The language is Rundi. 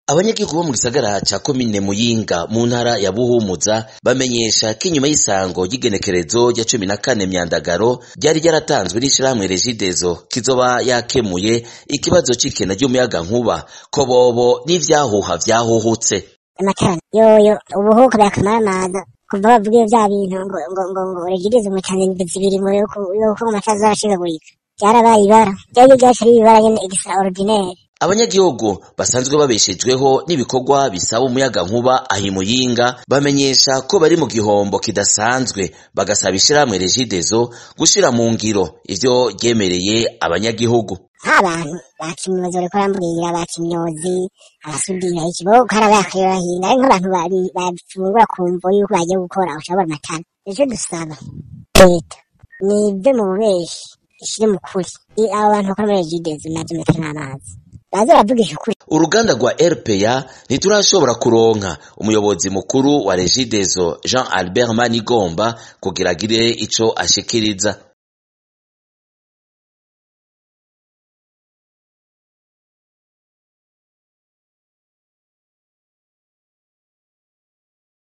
Abanyagihugu bo mu gisagara ca komine Muyinga mu ntara ya Buhumuza bamenyesha ko inyuma y'isango ry'igenekerezo rya 14 Myandagaro ryari ryaratanzwe n'ishirahamwe Regideso kizoba yakemuye ikibazo c'ikena ry'umuyagankuba, ko bobo n'ivyahuha vyahuhutse. Amatara yoyo ubuhuka birakamara kuva bavuga vya bintu ngo Regideso ngo itanze zibiri ngo yuko amatara azarashikagurika, ryarabaye ibara ryari ryacu ari ibara nyene extraordinaire. Abanyagihugu basanzwe babeshejweho n'ibikorwa bisaba umuyagankuba aho i Muyinga bamenyesha ko bari mu gihombo kidasanzwe, bagasaba ishirahamwe Regideso gushira mu ngiro ivyo ryemereye abanyagihugu. Nk'abantu ba kimyozi bariko barambwira, ba kimyozi, abasudira iki bo karabaye akayobahinda, ari nk'abantu bafungura ku mvo yuko bagiye gukora ushobora amatara. Ico dusaba leta nive mu bubeshi ishire mu kuri, abo bantu bakora muri Regideso navyo amatara n'amazi baze baravugisha ukuri. Uruganda rwa RPA ntiturashobora kuronka umuyobozi mukuru wa Regideso Jean Albert Manigomba kugira agire ico ashikiriza.